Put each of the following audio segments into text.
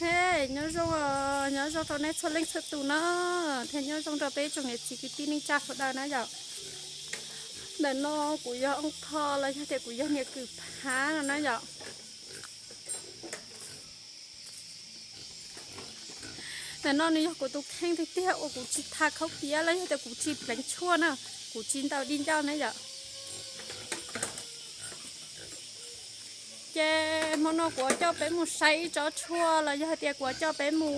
He, nyob zoo, nyob zoo rau nej txhua leej txhua tus na, thiab nyob zoo rau peb tsoom niam txiv kwv tij neej tsa sawv daws na yom. Ntawm no kuv yog Ooj Tho los yog tias kuv yog niam Kws Phav no na yom. Ntawm no nws yog kuv tus kheej tiag tiag uas kuv tsis tha khaub piav los yog tias kuv tsis pleev tshuaj na, kuv tsis ntaus di ncauj na yom. Ces hmo no kuv coj peb mus saib ib tsob tshuaj los yog hais tias kuv coj peb mus,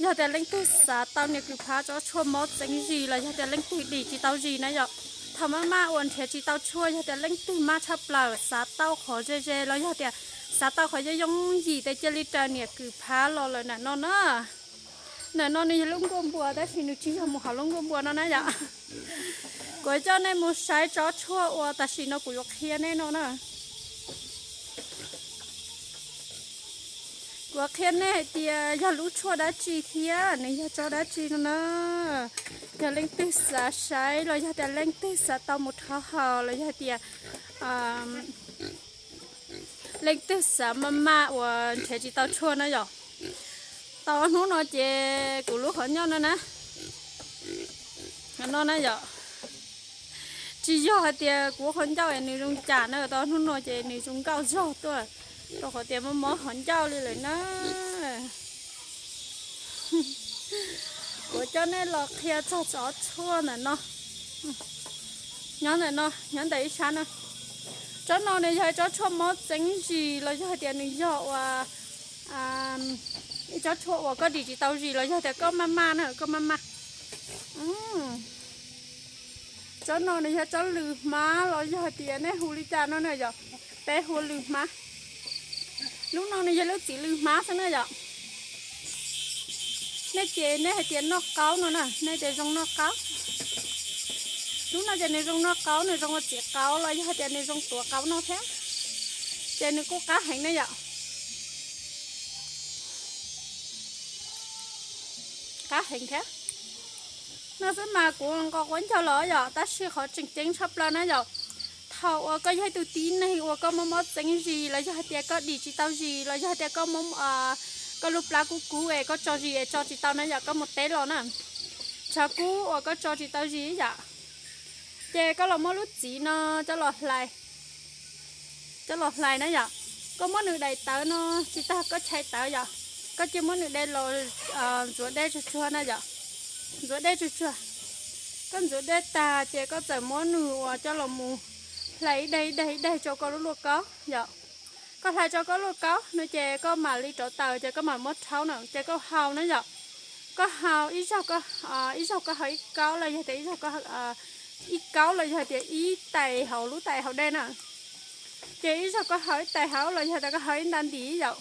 yog tias leej twg xav tau niam Kws Phav tsob tshuaj mob txeeb zis los yog tias leej twg dim tsis tau zis na yom. Thaum maj maj uas nrhiav tsis tau tshuaj yog tias leej twg maj tshaj plaws xav tau qhov ze ze los yog tias xav tau qhov yooj yooj yim ces cia li raws niam Kws Phav los lawm ntawm no na. Ntawm no nws yog lub nkuaj npua tab sis nws tsis yog mus hauv lub nkuaj npua no na yom. Kuv coj nej mus saib tsob tshuaj uas tam sim no kuv yuav qhia nej no na. Kuv qhia nej hais tias yog lub tshuaj dab tsi thiab nws yog tsob dab tsi no na. Yog leej twg xav saib los yog tias leej twg xav tau mus rhaub haus los yog tias leej twg xav maj maj uas nrhiav tsis tau tshuaj na yom. Tau hnub no ces kuv lub qhov ncauj no na, no na yom. Tsis yog hais tias kuv qhov ncauj es nws zoo cas na, tau hnub no ces nws zoo nkauj zog tuaj, rau qhov tias mob mob qhov ncauj li lawm na. Kuv coj nej los qhia txog tsob tshuaj ntawm no. Nyob ntawm no, nyob ntawm ib sab no. Tsob no nws yog ib tsob tshuaj mob txeeb zis los yog hais tias nws yog uas ib tsob tshuaj uas koj dim tsis tau zis los yog tias koj maj maj na, koj maj maj. Tsob no nws yog tsob lws hmab los yog hais tias nej hu li cas no na yom, peb hu lws hmab. Lub no nws yog lub txiv lws hmab xwb na yom. Nej ces nej hais tias noj qaub no na, nej tias zoo noj qaub. Lub no ces nws zoo noj qaub, nws zoo ua txiv qaub los yog hais tias nws zoo tuav qaub no thiab. Ces nws kuj qab heev na yom. Qab heev thiab. No xwb mas kuv nqos quav ncaug los yom, tab sis qhov tseem ceeb tshaj plaws na yom, thaum uas koj yog ib tug tib neeg uas koj mob mob txeeb zis los yog hais tias koj dim tsis tau zis los yog hais tias koj, koj lub plab kub kub es koj tso zis es tso tsis tau na yom, koj mus teb los na, tshav kub uas koj tso tsis tau zis yom, ces koj los muab lub txiv no coj los hlais, coj los hlais na yom. Koj muab nws daim tawv no, tsis tas koj chais tawv yom, koj cia muab nws de los ntxuav dej tsuag tsuag na yom, ntxuav dej tsuag tsuag. Koj ntxuav dej tag ces koj txawm muab nws uas coj los mus hlais ib daig ib daig ib daig rau koj lub lauj kaub yom. Koj hlais rau koj lauj kaub no ces koj mam li rauv taws ces koj mam muab rhaub na ces koj haus na yom. Koj haus ib zaug, ib zaug koj haus ib kaub los yog tias ib zaug, ib kaub los yog tias ib tais hauv lub tais haus dej na. Ces ib zaug koj haus ib tais hauv los yog tias koj haus ib nta ntim yom.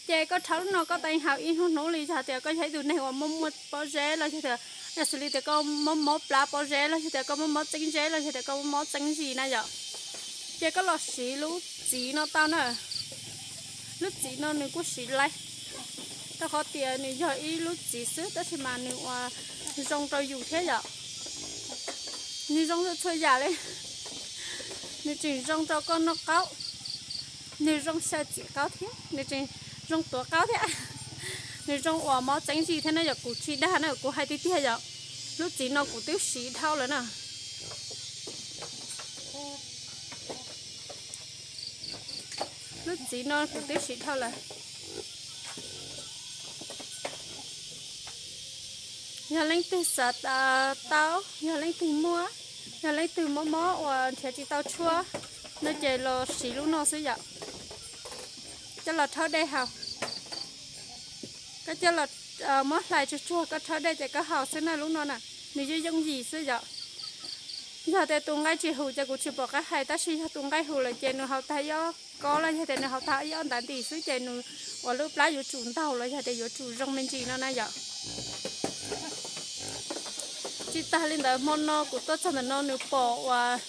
Ces koj rhaub lub no koj tau haus ib hnub hnub li yog tias koj yog ib tug neeg uas mob muaj pob zeb los yog tias, yog xws li tias koj mob mob plab pob zeb los yog tias koj mob mob txeeb zeb los yog tias koj mob mob txeeb zis na yom. Ces koj los siv lub txiv no tau na. Lub txiv no nws kuj siv laib, rau qhov tias nws yog ib lub txiv xwb tab sis mas nws ua zoo rau yus thiab yom. Nws zoo txhua yam li. Nws tseem zoo rau koj noj qaub, nws zoo xyaw txiv qaub thiab, nws tseem zoo tuav qaub thiab, nws zoo uas mob txeeb zis thiab na yom. Kuv tsis dag na, kuv hais tiag tiag yom. Lub txiv no kuv twb siv dhau lawm na. Lub txiv no kuv twb siv dhau lawm. Yog leej twg xav tau, yog leej twg muaj, yog leej twg mob mob uas nrhiav tsis tau tshuaj no ces los siv lub no xwb yom. Coj los rhaub dej haus. Koj coj los muab hlais tsuag tsuag koj rhaub dej ces koj haus xwb na lub no na. Nws yooj yooj yim xwb yom. Yog tias tus nqaij tsis huv ces kuv tsis pom qab hais, tab sis yog tus nqaij huv lawm ces nws haus tag ib ob kob los yog tias nws haus tag ib ob ntav ntim xwb ces nws ua lub plab yuav tsum ntaug los yog tias yuav tsum zoo me ntsis no na yom. Tsis tas li ntawd hmo no kuv tuaj txog ntawm no nws pom uas,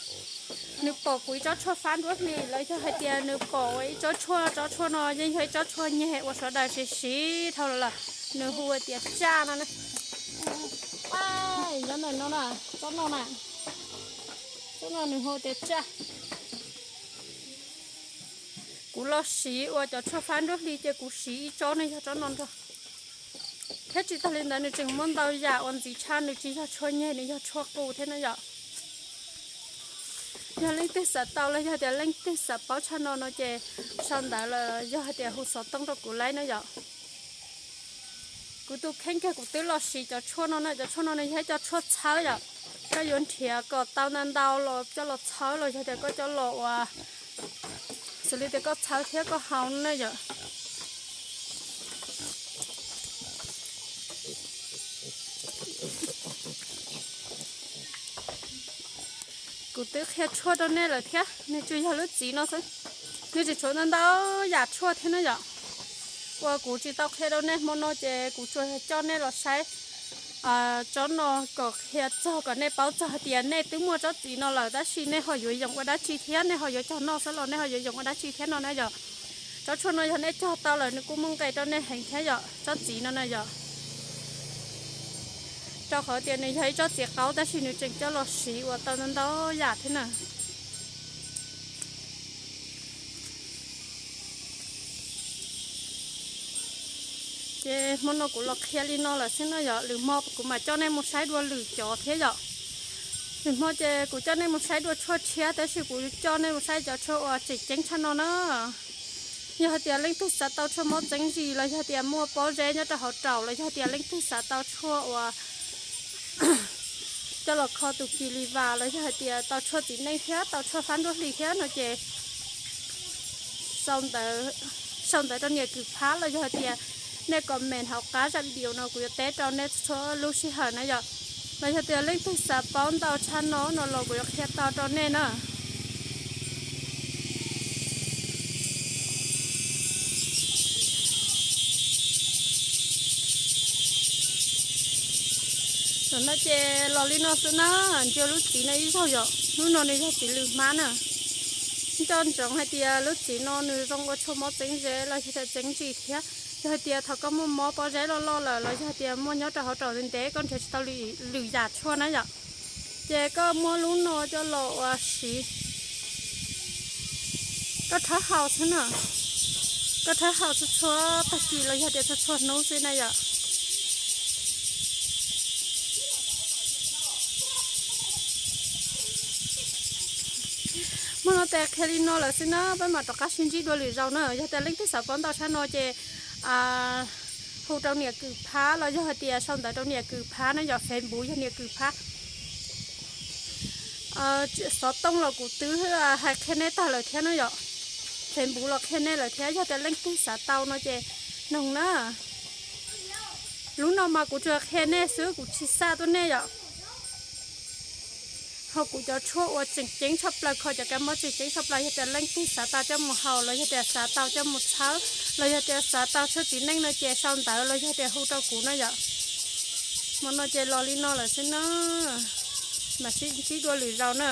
nws pom kuv ib tsob tshuaj fab nruab hlis los yog hais tias nws pom ua ib tsob tshuaj, tsob tshuaj no yeej yog ib tsob tshuaj nyeg uas sawv daws siv siv dhau lawm, nws hu tias tsaj no na. Nyob ntawm no na, tsob no na, tsob no nws hu tias tsaj. Kuv los siv ua cov tshuaj fab nruab hli ces kuv siv ib tsob no yog tsob no nrog. Thiab tsis tag li ntawd nws tseem muaj ntau yam uas ntxiv tshaj, nws tsis yog tshuaj nyeg, nws yog tshuaj qus thiab na yom. Yog leej twg xav tau los yog tias leej twg xav paub tshaj no no ces sau ntawv los yog hais tias hu xov tooj rau kuv laib na yom. Kuv tus kheej kiag kuv twb los siv cov tshuaj no na, cov tshuaj no nws yog ib co tshuaj txhawb yom. Koj yuav nrhiav kom tau ntau ntau los coj los txhawb los yog tias koj coj los ua xws li tias koj txhawb thiab koj haus na yom. Kuv twb qhia tshuaj rau nej lawm thiab, nws tsuas yog lub txiv no xwb. Nws tseem tshuav ntau ntau yam tshuaj thiab na yom. Uas kuv tsis tau qhia rau nej hmo no ces kuv tsuas coj nej los saib tsob no kom qhia txog kom nej paub txog hais tias nej twb muaj tsob txiv no lawm tab sis nej ho yuav yoom ua dab tsi thiab nej ho yuav cog noj xwb los nej ho yuav yoom ua dab tsi thiab no na yom. Tsob tshuaj no yog nej cog tau lawm nws kuj muaj nqe rau nej heev thiab yom, tsob txiv no na yom. Rau qhov tias nws yog ib tsob txiv qaub tab sis nws tseem coj los siv ua tau ntau ntau yam thiab na. Ces hmo no kuv los qhia li no lawm xwb no yom, lwm hmo kuv mam coj nej mus saib dua lwm cov thiab yom. Lwm hmo ces kuv coj nej mus saib dua tshuaj tshiab tab sis kuv coj nej mus saib cov tshuaj uas tseem ceeb tshaj no na. Yog hais tias leej twg xav tau tshuaj mob txeeb zis los yog tias muaj pob zeb nyob rau hauv raum los yog tias leej twg xav tau tshuaj uas coj los kho tus kis li vas los yog hais tias tau tshuaj txiv neej thiab tau tshuaj fab nruab hli thiab no ces sau ntawv rau niam Kws Phab los yog hais tias nej comment hauv qab zaj video no kuv yuav teb rau nej txhua lub sij hawm na yom. Los yog tias leej twg xav paub ntau tshaj no no los kuv yuav qhia tau rau nej na. Tam no ces los li no xwb na, ntsia lub txiv no ib zaug yom, lub no nws yog txiv lws hmab na. Nco ntsoov hais tias lub txiv no nws zoo ua tshuaj mob txeeb zeb los yog tias txeeb zis thiab. Yog hais tias thaum koj muaj mob pob zeb loj loj lawm los yog hais tias muaj nyob rau hauv raum ntev ntev koj nrhiav tsis tau lwm yam tshuaj na yom, ces koj muab lub no coj los ua siv. Koj rhawb haus xwb na, koj rhawb haus txhua txhua tag kis los yog tias txhua txhua hnub xwb na yom. Hmo no ces qhia li no lawm xwb na, peb mam rov qab sib ntsib dua lwm zaus na. Yog tias leej twg xav paub ntau tshaj no ces hu rau niam Kws Phab los yog hais tias sau ntawv rau niam Kws Phab na yom, Facebook yog niam Kws Phab. Xov tooj los kuv twb hais qhia nej tag lawm thiab na yom, Facebook los qhia nej lawm thiab. Yog tias leej twg xav tau no ces noog na. Lub no mas kuv tsuas qhia nej xwb kuv tsis xa tuaj nej yom. Ho kuv cov tshuaj uas tseem ceeb tshaj plaws, kho cov kab mob tseem ceeb tshaj plaws, yog tias leej twg xav tau coj mus haus los yog tias xav tau coj mus txhawb los yog tias xav tau tshuaj txiv neej no ces sau ntawv los yog tias hu rau kuv na yom. Hmo no ces los li no lawm xwb na, mam sib ntsib dua lwm zaus na.